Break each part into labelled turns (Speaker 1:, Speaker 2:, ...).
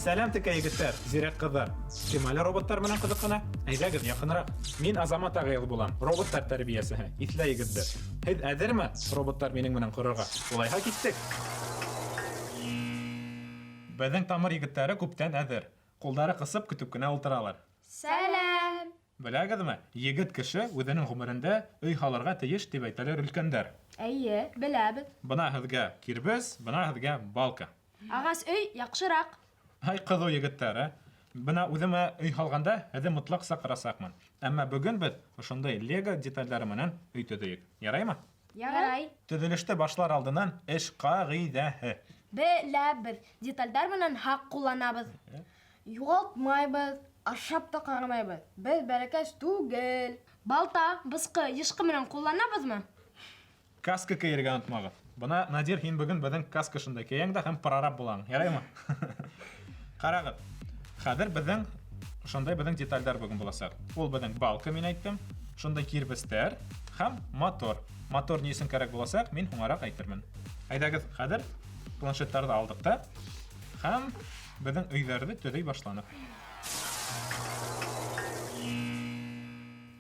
Speaker 1: Сәлам текә егетләр, зирәк кызлар. Кем әле роботлар менән кызыксына? Әйдәгез, якынрак. Мин Азамат агай булам, роботлар тәрбиясеһе. Иҫләйегеҙҙер. Һеҙ әҙерме роботлар минең менән ҡорорға? Улайһа киттек. Беҙҙең тамыр егеттәре күптән әҙер. Ҡулдары ҡысып көтөп кенә ултыралар.
Speaker 2: Сәлам!
Speaker 1: Беләгеҙме, егет кеше үҙенең ғүмерендә өй һалырға тейеш тип әйтәләр өлкәндәр.
Speaker 2: Әйе, беләбеҙ.
Speaker 1: Бына һеҙгә кирбес, бына һеҙгә балка.
Speaker 2: Ағас өй яҡшыраҡ.
Speaker 1: Ай, ҡыҙыу егеттәр, ә? Бына үҙемә өй һалғанда һеҙҙе мотлаҡ саҡырасаҡмын. Әммә бөгөн беҙ ошондай лего детальдары менән өй төҙөйөк. Яраймы?
Speaker 2: Ярай.
Speaker 1: Төҙөлөштө башлар алдынан эш ҡағиҙәһе.
Speaker 2: Беләбеҙ. Детальдар менән һаҡ ҡулланабыҙ.
Speaker 3: Юғалтмайбыҙ, ашап та ҡарамайбыҙ. Беҙ бәләкәс түгел.
Speaker 2: Балта, бысҡы, йышҡы менән ҡулланабыҙмы?
Speaker 1: Каска кейергә онотмағыҙ. Бына, Надир, һин бөгөн беҙҙең каска шундай кейәң дә һәм прораб булаң. Яраймы? Ҡарағыҙ. Хәҙер беҙҙең шундай беҙҙең детальдар бөгөн буласаҡ. Ул беҙҙең балка, мин әйттем, шундай кирбестәр һәм мотор. Мотор ни өсөн кәрәк буласаҡ, мин һуңараҡ әйтермен. Әйҙәгеҙ, хәҙер планшеттарҙы алдыҡ та һәм беҙҙең өйҙәрҙе төҙөй башланыҡ.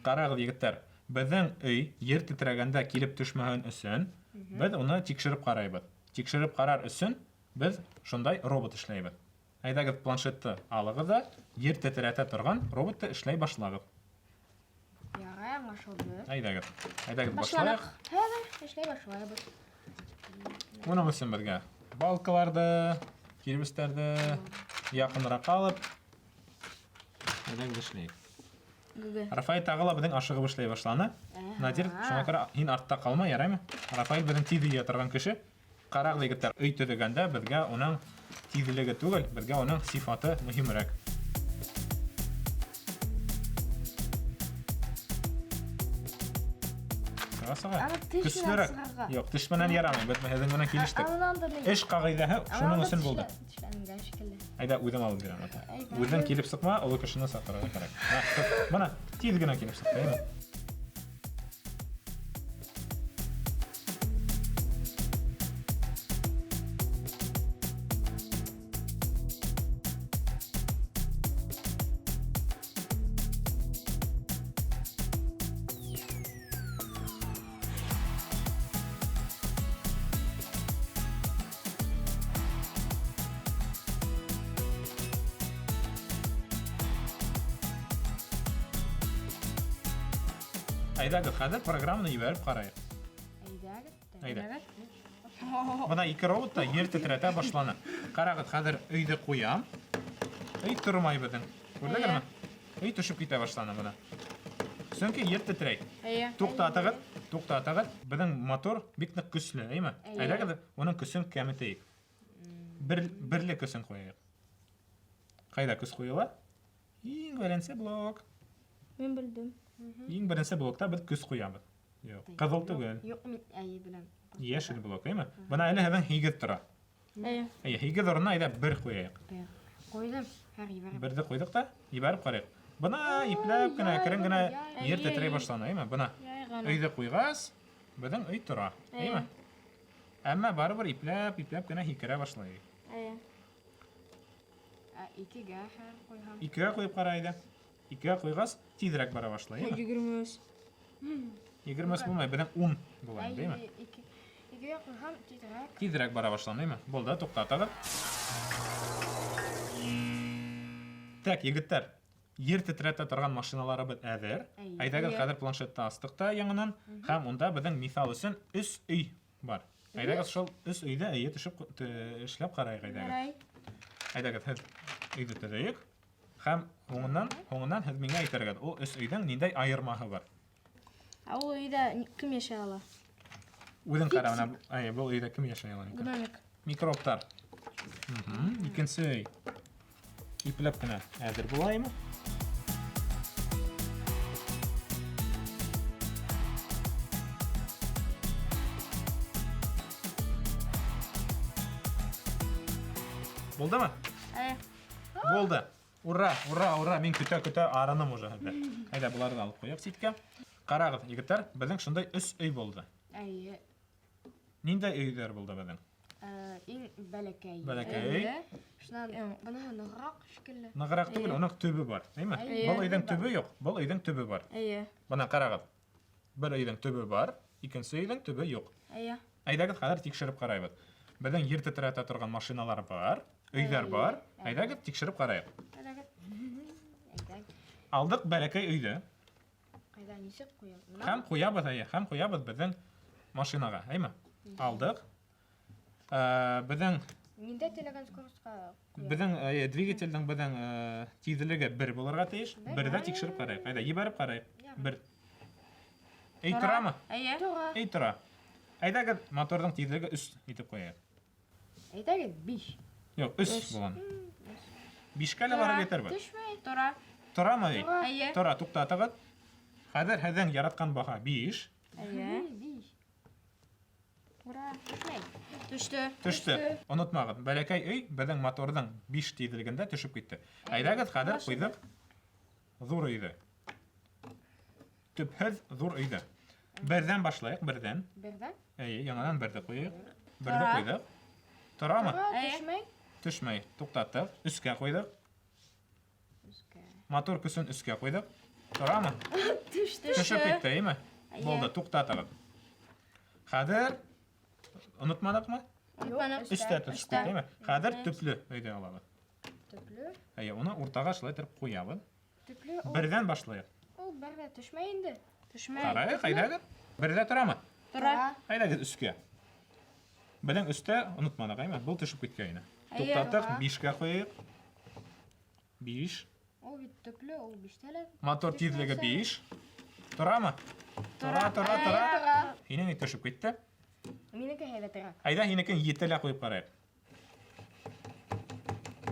Speaker 1: Ҡарағыҙ, егеттәр, беҙҙең өй ер тетрәгәндә килеп төшмәһен өсөн беҙ уны тикшереп ҡарайбыҙ. Тикшереп ҡарар өсөн беҙ шундай робот эшләйбеҙ. Әйҙәгеҙ, планшетты алығыҙ ҙа ер тетрәтә торған роботты эшләй башлағыҙ.
Speaker 3: Ярай, аңлашылды.
Speaker 1: Әйҙәгеҙ. Әйҙәгеҙ, башлайыҡ.
Speaker 2: Башланыҡ.
Speaker 3: Хәҙер эшләй башлайбыҙ.
Speaker 1: Уның өсөн беҙгә балкаларҙы, кирбестәрҙе яҡыныраҡ алып, әйҙәгеҙ эшләйек.
Speaker 2: Гүгә.
Speaker 1: Рафаэль тағы ла беҙҙең ашығып эшләй башланы. Надир, шуңа күрә һин артта ҡалма, яраймы? Рафаэль беҙҙең тиҙ өйә торған кеше. Ҡарағыҙ, егеттәр, өй төҙөгәндә беҙгә уның тиҙлеге түгел, беҙгә уның сифаты мөһимерәк. Сыға, сыға.
Speaker 3: Аны теш менән
Speaker 1: Көслөрәк.
Speaker 3: сығырға.
Speaker 1: Юҡ, теш менән ярамай. Беҙ һеҙҙең менән килештек.
Speaker 3: Анан да мин.
Speaker 1: Эш ҡағиҙәһе шуның өсөн булды.
Speaker 3: Тешләнгән шикелле.
Speaker 1: Әйҙә, үҙем алып бирәм ата.
Speaker 3: Әйҙә.
Speaker 1: Үҙең килеп сыҡма, оло кешене саҡырырға кәрәк. Мә, тот. Бына, тиҙ генә килеп сыҡты, әйме? Әйҙәгеҙ, хәҙер программаны ебәреп ҡарайыҡ.
Speaker 3: Әйҙәгеҙ.
Speaker 1: Әйҙә. Бына ике робот та ер тетрәтә башланы. Ҡарағыҙ, хәҙер өйҙө ҡуям. Өй тормай беҙҙең. Күрҙегеҙме? Өй төшөп китә башланы бына. Сөнки ер тетрәй.
Speaker 2: Әйе.
Speaker 1: Туҡтатығыҙ, туҡтатығыҙ. Беҙҙең мотор бик ныҡ көслө, әйме?
Speaker 3: Әйе.
Speaker 1: Әйҙәгеҙ, уның көсөн кәметәйек. Бер берле көсөн ҡуяйыҡ. Ҡайҙа көс ҡуйыла? Иң беренсе блок.
Speaker 2: Мин белдем.
Speaker 1: Иң беренсе блокта беҙ көс ҡуябыҙ. Юҡ, ҡыҙыл түгел.
Speaker 3: Юҡ, мин әйе беләм.
Speaker 1: Йәшел блок, әйме? Бына әле һеҙҙең 8 тора.
Speaker 2: Әйе.
Speaker 1: Әйе, 8 урынына әйҙә бер ҡуяйыҡ.
Speaker 3: Бер. Ҡуйҙым. Хәҙер ебәрәм.
Speaker 1: Берҙе ҡуйҙыҡ та ебәреп ҡарайыҡ. Бына ипләп кенә, әкрен генә
Speaker 3: яй,
Speaker 1: ер
Speaker 2: яй,
Speaker 1: тетрәй
Speaker 2: яй.
Speaker 1: башланы, әйме? Бына
Speaker 2: Яй ғына.
Speaker 1: өйҙө ҡуйғас, беҙҙең өй тора, әйме? Әммә барыбер ипләп, ипләп кенә һикерә башлай.
Speaker 2: Әйе.
Speaker 3: Ә икегә хәҙер ҡуйһам.
Speaker 1: Икегә ҡуйып ҡара әйҙә. Икегә ҡуйғас, тиҙерәк бара башлай, әйме?
Speaker 2: 23.
Speaker 1: 20 булмай, беҙҙең 10 була инде, әйме?
Speaker 3: Әйе, ике. Икегә ҡуйһам тиҙерәк.
Speaker 1: Тиҙерәк бара башланы, әйме? Булды, туҡтатығыҙ. Так, егеттәр, ер тетрәтә торған машиналарыбыҙ әҙер.
Speaker 3: Әйе.
Speaker 1: Әйҙәгеҙ, хәҙер планшетты астыҡ та яңынан һәм унда беҙҙең миҫал өсөн 3 өй бар. Әйҙәгеҙ, шул 3 өйҙә әйе төшөп эшләп ҡарайыҡ әйҙәгеҙ.
Speaker 2: Ярай.
Speaker 1: Әйҙәгеҙ, һеҙ өйҙө төҙөйөк һәм һуңынан һеҙ миңә әйтерегеҙ, ул 3 өйҙөң ниндәй айырмаһы бар.
Speaker 2: Ә ул өйҙә кем йәшәй ала?
Speaker 1: Үҙең ҡара, бына, әйе, был өйҙә кем йәшәй ала икән?
Speaker 2: Гномик.
Speaker 1: Микробтар. Икенсе өй. Ипләп кенә әҙер булаймы? Булдымы?
Speaker 2: Әйе.
Speaker 1: Булды. Ура, ура, ура. Мин көтә-көтә арыным уже хәҙер. Әйҙә, быларҙы алып ҡуйыҡ ситкә. Ҡарағыҙ, егеттәр, беҙҙең шундай 3 өй булды.
Speaker 3: Әйе.
Speaker 1: Ниндәй өйҙәр булды беҙҙең?
Speaker 3: Иң бәләкәй.
Speaker 1: Бәләкәй.
Speaker 3: Шунан быныһы нығыраҡ шикелле.
Speaker 1: Нығыраҡ түгел, уның төбө бар, әйме?
Speaker 2: Эйе.
Speaker 1: Был өйҙөң төбө юҡ, был өйҙөң төбө бар.
Speaker 2: Эйе.
Speaker 1: Бына ҡарағыҙ. Бер өйҙөң төбө бар, икенсе өйҙөң төбө юҡ.
Speaker 2: Эйе.
Speaker 1: Әйҙәгеҙ хәҙер тикшереп ҡарайбыҙ. Беҙҙең ер тетрәтә торған машиналар бар, өйҙәр бар. Әйҙәгеҙ тикшереп ҡарайыҡ.
Speaker 2: Әйҙәгеҙ.
Speaker 3: Әйҙә.
Speaker 1: Алдыҡ бәләкәй өйҙө
Speaker 3: Ҡайҙа нисек ҡуям? Бына
Speaker 1: һәм ҡуябыҙ, әйе, һәм ҡуябыҙ беҙҙең машинаға, әйме? Алдыҡ. Беҙҙең
Speaker 3: Ниндәй теләгән скоростьҡа ҡуям?
Speaker 1: беҙҙең әйе, двигателдең беҙҙең тиҙлеге бер булырға тейеш.
Speaker 3: Бер.
Speaker 1: Берҙә тикшереп ҡарайыҡ. Әйҙә, ебәреп ҡарайыҡ.
Speaker 3: Ярай.
Speaker 1: Бер. Эй торамы?
Speaker 2: Эйе.
Speaker 3: Тора.
Speaker 1: Эй тора. Әйҙәгеҙ, моторҙың тиҙлеге 3 итеп ҡуяйыҡ.
Speaker 3: Әйҙәгеҙ 5.
Speaker 1: Юҡ, 3 булған. Бишкә лә барып етербеҙ.
Speaker 3: Төшмәй.
Speaker 2: Тора.
Speaker 1: Торамы эй?
Speaker 3: Тора.
Speaker 2: Эйе.
Speaker 1: Тора, туҡтатығыҙ. Хәҙер һеҙҙең яратҡан баһа 5.
Speaker 2: Эйе.
Speaker 3: 5.
Speaker 2: Ура.
Speaker 3: Төшмәй.
Speaker 2: Төштө.
Speaker 1: Төштө. Онотмағыҙ, бәләкәй өй беҙҙең моторҙың 5 тиҙлегендә төшөп китте. Әйҙәгеҙ, хәҙер ҡуйҙыҡ ҙур өйҙө. Төпһөҙ ҙур өйҙө. Берҙән башлайыҡ, берҙән.
Speaker 3: Берҙән.
Speaker 1: Эйе, яңынан берҙе ҡуйыҡ. Берҙе
Speaker 2: Тора.
Speaker 1: ҡуйҙыҡ. Торамы?
Speaker 3: Тора,
Speaker 2: Эйе.
Speaker 3: төшмәй.
Speaker 1: Төшмәй. Туҡтаттыҡ. Өскә ҡуйҙыҡ.
Speaker 3: Өскә.
Speaker 1: Мотор көсөн өскә ҡуйҙыҡ. Торамы?
Speaker 2: Төштө.
Speaker 1: Төшөп китте, әйме?
Speaker 2: Эйе.
Speaker 1: Булды, туҡтатығыҙ. Хәҙер онотманыҡмы?
Speaker 2: Онотманыҡ.
Speaker 1: Өстә төшөп
Speaker 2: Өстә.
Speaker 1: китте, әйме? Хәҙер төплө өйҙө алабыҙ.
Speaker 3: Төплө.
Speaker 1: Әйе, уны уртаға шулай итеп ҡуябыҙ.
Speaker 3: Төплө. Ул,
Speaker 1: Берҙән башлайыҡ.
Speaker 3: ул бер ҙә төшмәй инде.
Speaker 2: Төшмәй.
Speaker 1: Ҡарайыҡ, әйҙәгеҙ. Берҙә торамы?
Speaker 2: Тора.
Speaker 1: Әйҙәгеҙ өскә. Беҙҙең өстә онотманыҡ, әйме? Был төшөп киткәйне.
Speaker 2: Әйе.
Speaker 1: Туҡтаттыҡ, 5-кә ҡуйыҡ. 5.
Speaker 3: Ул бит төплө, ул биштә лә.
Speaker 1: Мотор тиҙлеге 5. Торамы? Тора, тора,
Speaker 2: Әйе.
Speaker 1: тора.
Speaker 3: Тора.
Speaker 1: Һинең ни төшөп китте.
Speaker 3: Минеке һәйбәтерәк.
Speaker 1: Әйҙә, һинекен 7 лә ҡуйып ҡарайыҡ.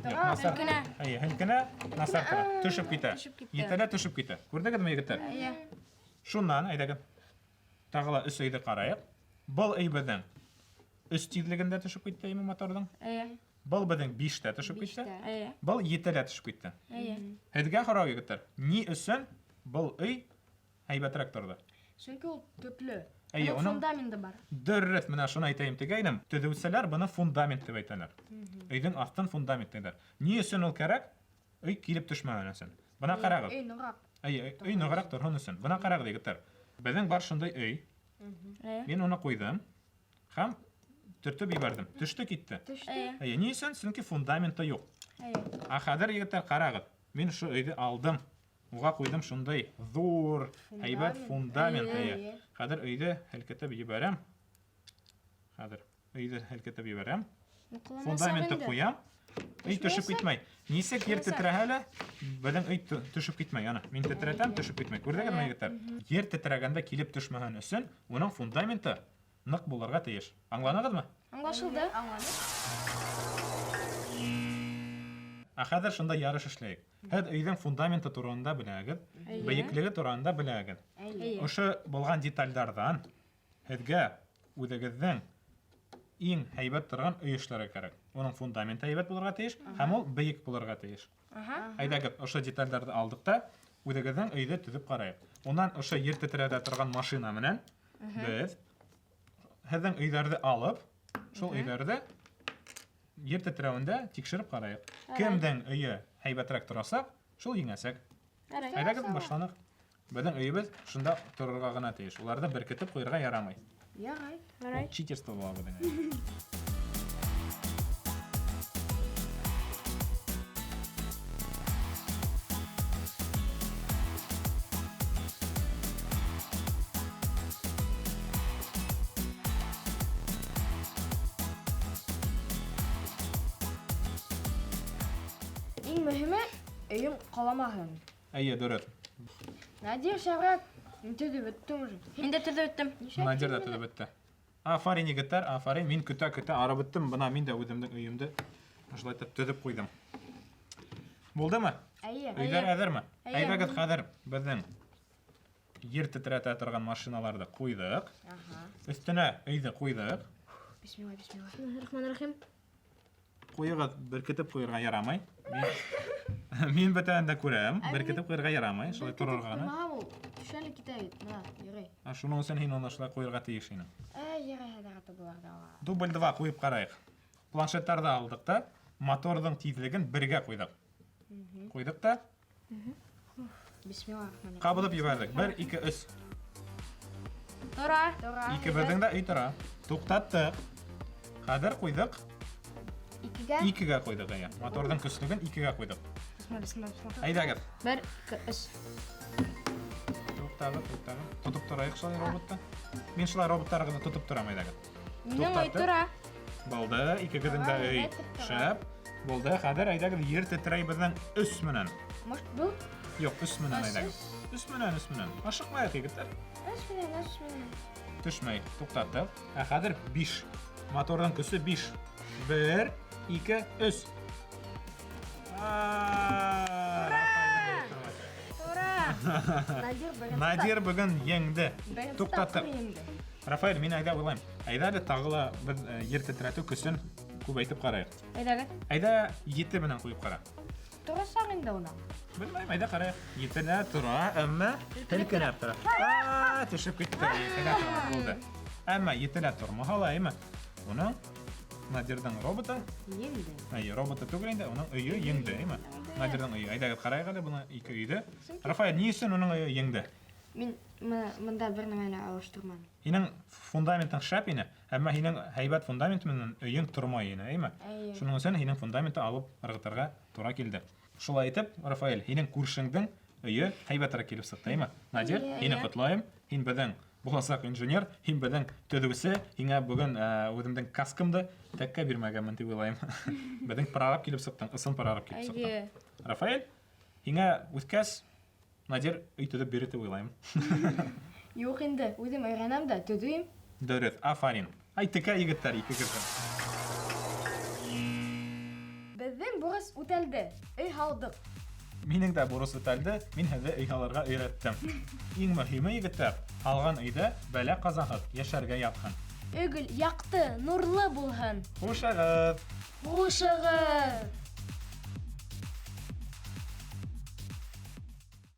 Speaker 1: Юҡ,
Speaker 3: Тора,
Speaker 1: насар.
Speaker 2: Һелкенә.
Speaker 1: Әйе, һелкенә, насар тора. Төшөп китә.
Speaker 2: Төшөп китте.
Speaker 1: 7 лә төшөп китә. Күрҙегеҙме, егеттәр?
Speaker 2: Эйе.
Speaker 1: Шуннан, әйҙәгеҙ. Тағы ла өс өйҙө ҡарайыҡ. Был өй беҙҙең 3 тиҙлегендә төшөп китте, әйме, моторҙың.
Speaker 2: Эйе.
Speaker 1: Был беҙҙең 5-тә төшөп китте.
Speaker 3: Биштә.
Speaker 2: Эйе.
Speaker 1: Был 7-лә төшөп китте.
Speaker 2: Эйе.
Speaker 1: Һеҙгә һорау, егеттәр. Ни өсөн был өй һәйбәтерәк торҙо?
Speaker 3: Сөнки ул төплө.
Speaker 1: Әйе,
Speaker 2: Уның
Speaker 1: уның
Speaker 2: фундаменты бар.
Speaker 1: дөрөҫ, менә шуны әйтәйем тигәйнем. Төҙөүселәр быны фундамент тип әйтәләр. Өйҙөң аҫтын фундамент тиҙәр. Ни өсөн ул кәрәк? Өй килеп төшмәгән өсөн. Бына ҡарағыҙ.
Speaker 3: Өй нығыраҡ.
Speaker 1: Әйе, өй нығыраҡ торһон өсөн. Бына ҡарағыҙ, егеттәр. Беҙҙең бар шундай өй.
Speaker 2: Эйе.
Speaker 1: Мин уны ҡуйҙым һәм төртөп ебәрҙем. Төштө китте.
Speaker 3: Төштө.
Speaker 2: Эйе.
Speaker 1: Әйе, ни өсөн? Сөнки фундаменты юҡ.
Speaker 2: Эйе.
Speaker 1: Ә хәҙер, егеттәр, ҡарағыҙ. Мин ошо өйҙө алдым. Уға ҡуйҙым шундай ҙур, һәйбәт фундамент.
Speaker 3: Эйе.
Speaker 1: Эйе. Хәҙер өйҙө һелкетеп ебәрәм. Хәҙер өйҙө һелкетеп ебәрәм. Фундаменты ҡуям. Өй төшөп китмәй. Нисек ер тетрәһә лә, беҙҙең өй төшөп китмәй. Ана, мин тетрәтәм, төшөп китмәй. Күрҙегеҙме, егеттәр? Ер тетрәгәндә килеп төшмәһен өсөн уның фундаменты ныҡ булырға тейеш. Аңланығыҙмы?
Speaker 2: Аңлашылды.
Speaker 3: Аңланыҡ.
Speaker 1: Ә хәҙер шунда ярыш эшләйек. Һеҙ өйҙөң фундаменты тураһында беләгеҙ,
Speaker 2: Эйе.
Speaker 1: бейеклеге тураһында беләгеҙ.
Speaker 3: Эйе.
Speaker 1: Ошо булған детальдарҙан һеҙгә үҙегеҙҙең иң һәйбәт торған өй эшләргә кәрәк. Уның фундаменты һәйбәт булырға тейеш һәм ул бейек булырға тейеш.
Speaker 2: Аһа.
Speaker 1: Әйҙәгеҙ, ошо детальдарҙы алдыҡ та үҙегеҙҙең өйҙө төҙөп ҡарайыҡ. Унан ошо ер тетрәтә торған машина менән беҙ һеҙҙең өйҙәрҙе алып, шул өйҙәрҙе ер тетрәүендә тикшереп ҡарайыҡ. Кемдең өйө һәйбәтерәк торасаҡ, шул еңәсәк.
Speaker 2: Ярай.
Speaker 1: Әйҙәгеҙ, башланыҡ. Беҙҙең өйөбөҙ шунда торорға ғына тейеш. Уларҙы беркетеп ҡуйырға ярамай.
Speaker 3: Ярай.
Speaker 2: Ярай.
Speaker 1: Ул читерство була беҙҙең өйҙә.
Speaker 3: Иң мөһиме өйөм ҡаламаһын.
Speaker 1: Әйе, дөрөҫ.
Speaker 3: Надир шәберәк. Мин төҙөп бөттөм уже.
Speaker 2: Мин дә төҙөп бөттөм.
Speaker 3: Нишләп
Speaker 1: Надир ҙа
Speaker 3: килмәне?
Speaker 1: төҙөп бөттө. Афарин, егеттәр, афарин. Мин көтә-көтә арып бөттөм. Бына мин дә үҙемдең өйөмдө ошолай итеп төҙөп ҡуйҙым. Булдымы?
Speaker 3: Әйе.
Speaker 1: Өйҙәр әҙерме?
Speaker 2: Әйе.
Speaker 1: Әйҙәгеҙ, хәҙер беҙҙең ер тетрәтә торған машиналарҙы ҡуйҙыҡ.
Speaker 3: Аһа.
Speaker 1: Өҫтөнә өйҙө ҡуйҙыҡ.
Speaker 3: Бисмилла, бисмилла.
Speaker 2: Бисмиллаһир-рахманир-рахим.
Speaker 1: Ҡуйығыҙ, беркетеп ҡуйырға ярамай. Мин бөтәһен дә күрәм. Беркетеп ҡуйырға ярамай, шулай торорға ғына.
Speaker 3: Ҡуймаһам ул төшә лә китә бит. Мына, ярай.
Speaker 1: Ә шуның өсөн һин уны шулай ҡуйырға тейеш инең.
Speaker 3: Әй, ярай, хәҙер. һатып булыр ҙа.
Speaker 1: Дубль 2 ҡуйып ҡарайыҡ. Планшеттарҙы алдыҡ та, моторҙың тиҙлеген бергә ҡуйҙыҡ. Ҡуйҙыҡ та,
Speaker 3: Бисмилла.
Speaker 1: ҡабыҙып ебәрҙек. 1, 2, 3.
Speaker 2: Тора.
Speaker 3: Тора.
Speaker 1: Икебеҙҙең дә өй тора. Туҡтаттыҡ. Хәҙер ҡуйҙыҡ.
Speaker 2: Икегә.
Speaker 1: Икегә ҡуйҙыҡ, әйе. Моторҙың көслөгөн икегә ҡуйҙыҡ.
Speaker 3: Бисмилла, бисмилла, бисмилла.
Speaker 1: Әйҙәгеҙ.
Speaker 3: 1, 2, 3.
Speaker 1: Туҡтағыҙ, туҡтағыҙ. Тотоп торайыҡ шулай роботты. Мин шулай роботтарығыҙҙы тотоп торам, әйҙәгеҙ.
Speaker 3: Минең өй
Speaker 1: Туҡтаттыҡ.
Speaker 3: тора.
Speaker 1: Булды, икегеҙҙең дә өй. Шәп. Булды, хәҙер әйҙәгеҙ ер тетрәй беҙҙең өс менән.
Speaker 3: Может, был?
Speaker 1: Юҡ, өс менән әйҙәгеҙ. Өс менән, өс менән. Ашыҡмайыҡ, егеттәр.
Speaker 3: Өс менән, өс менән.
Speaker 1: Төшмәй, туҡтаттыҡ. Ә хәҙер 5. Моторҙың көсө 5. 1, 2, 3. Ура!
Speaker 3: Тора. Надир беренсе.
Speaker 1: Надир бөгөн еңде.
Speaker 3: Беренсе
Speaker 1: Туҡтаттыҡ.
Speaker 3: тапҡыр еңде.
Speaker 1: Рафаэль, мин әйҙә уйлайым. Әйҙә әле тағы ла беҙ ер тетрәтеү көсөн күбәйтеп ҡарайыҡ.
Speaker 3: Әйҙәгеҙ.
Speaker 1: Әйҙә 7 менән ҡуйып ҡара.
Speaker 3: Торасаҡ инде уны.
Speaker 1: Белмәйем, әйҙә ҡарайыҡ. Етелә тора, әммә һелкенәп тора. Төшөп китте. Етелә тора, булды. Әммә етелә тормаһа ла, әйме? Уның Надирҙың роботы,
Speaker 3: Еңде.
Speaker 1: әй, роботы түгел инде, уның өйө еңде, әйме? Надирҙың өйө. Әйҙәгеҙ ҡарайыҡ әле быны ике өйҙө. Рафаэль, ни өсөн уның өйө еңде?
Speaker 3: Мин мында бер нәмә лә алыштырманым.
Speaker 1: Һинең фундаментың шәп ине, әммә һинең һәйбәт фундамент менән өйөң тормай ине, әйме?
Speaker 3: Әйе.
Speaker 1: Шуның өсөн һинең фундаментты алып ырғытырға тура килде. Шулай итеп, Рафаэль, һинең күршеңдең өйө һәйбәтерәк килеп сыҡты, әйме? Надир,
Speaker 2: Әйе,
Speaker 1: һине
Speaker 2: әйе.
Speaker 1: ҡотлайым. Һин беҙҙең буласаҡ инженер, һин беҙҙең төҙөүсе, һиңә бөгөн үҙемдең каскамды тәккә бирмәгәнмен тип уйлайым. Беҙҙең прораб килеп сыҡтың, ысын прораб килеп сыҡтың.
Speaker 3: Әйе.
Speaker 1: Рафаэль, һиңә үҫкәс Надир өй төҙөп бирер тип уйлайым.
Speaker 3: Юҡ инде, үҙем өйрәнәм дә төҙөйөм.
Speaker 1: Дөрөҫ, афарин. Ай, текә егеттәр, икегеҙ ҙә.
Speaker 3: Беҙҙең бурыс үтәлде. Өй һалдыҡ.
Speaker 1: Минең дә бурыс үтәлде, мин һеҙҙе өй һалырға өйрәттем. Иң мөһиме, егеттәр, һалған өйҙә бәлә ҡазаһыҙ йәшәргә яҙһын.
Speaker 2: Өй гел яҡты, нурлы булһын.
Speaker 1: Хушығыҙ!
Speaker 2: Хушығыҙ!